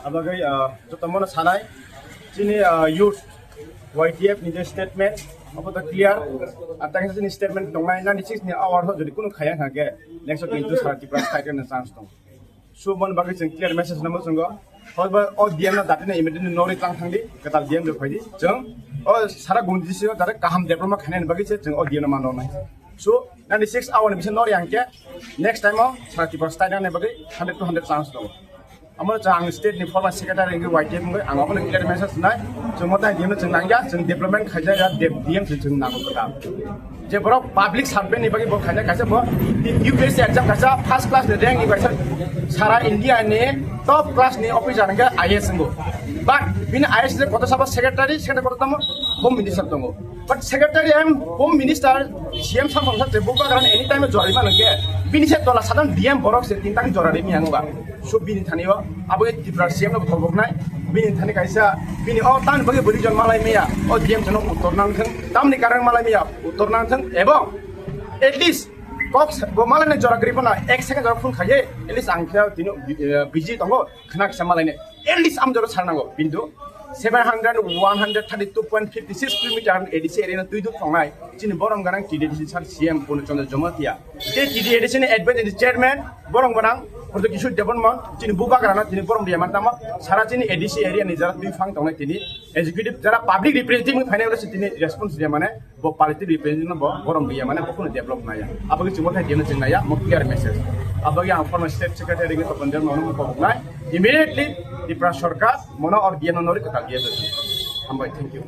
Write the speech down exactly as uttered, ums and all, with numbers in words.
Abagwi, ah, joto mono sanai, chini, ah, youth Y T F ni je statement, abo to clear. Ar tang chini statement tongnai, ninety six ni hour ho jodi kunu khaya hwnkhe, next o kintu sara Tripura state ni chance tong. So, mon bagwi chwng clear message namo chwngo. Hoiba o D M no dati na immediately nori tang thangdi, kwtal D M do phaidi. Chwng o sara gun D C o dati kaham development khainani bagwi se chwng o D M no mano nai. So, ninety six hour ni bising nori hwnkhe, next time o sara Tripura state ni bagwi hundred to hundred chance tongo. Amo chwng ang state ni former secretary wngwi Y T F wngwi ang abono clear message nai. Chwng mo tai D M no chwng nangya, chwng development khaijak ya, de-, D M chwng, chwng nango kwtal. Je borok public servant ni bagwi bo khaijak kaisa bo U P S C exam kaisa first class ni rank ni kaisa sara India ni top class ni officer hwnkhe I A S wngo. But bini I A S je koto sabo secretary, secretary koto tamo home minister tongo. But secretary and home minister, C M samsung sa je bubagra anytime jora rima nangkhe bini se tola sadon D M borok se tin tang jora rimi ang ba. So bini thani o abo Tripura C M no khobok nai. Bini thani kaisa bini o tan bagwi bwrwi jon malai maya. O D M jono uttor nang thang. Tamni karang malai maya uttor nang thang. Ebong at least kok sa-, bo malai na jora gri bona ek second jora phone khaye. At least ang khe tino, eh, busy tongo. Khna kisa malai ne. At least am jora sarnango. Bindu seven hundred, one hundred thirty-two point fifty six kilometer A D C area no twi duk tongnai. Chini borom ganang T D A D C sir C M Purno Chandra Jamatia. Tei T D A D C ni advisory chairman, borok gwnang, Proto Kishore Debbarma, chini bubagrano, chini borom riya mantamo, sara chini A D C area ni jara twi phang tongnai tini, executive jara public representative ni phainai ulo se tini response riya mane, bo political representative no bo borom riya mane, bo kheno develop naya. Abo khe chwngbo thai tino chwng naya, mo clear message. Abo khe ang former state secretary ni topon der no mo kobok nai, immediately Tripura Sarkar, mono or D M no nori kwtal dia. Hambai, thank you.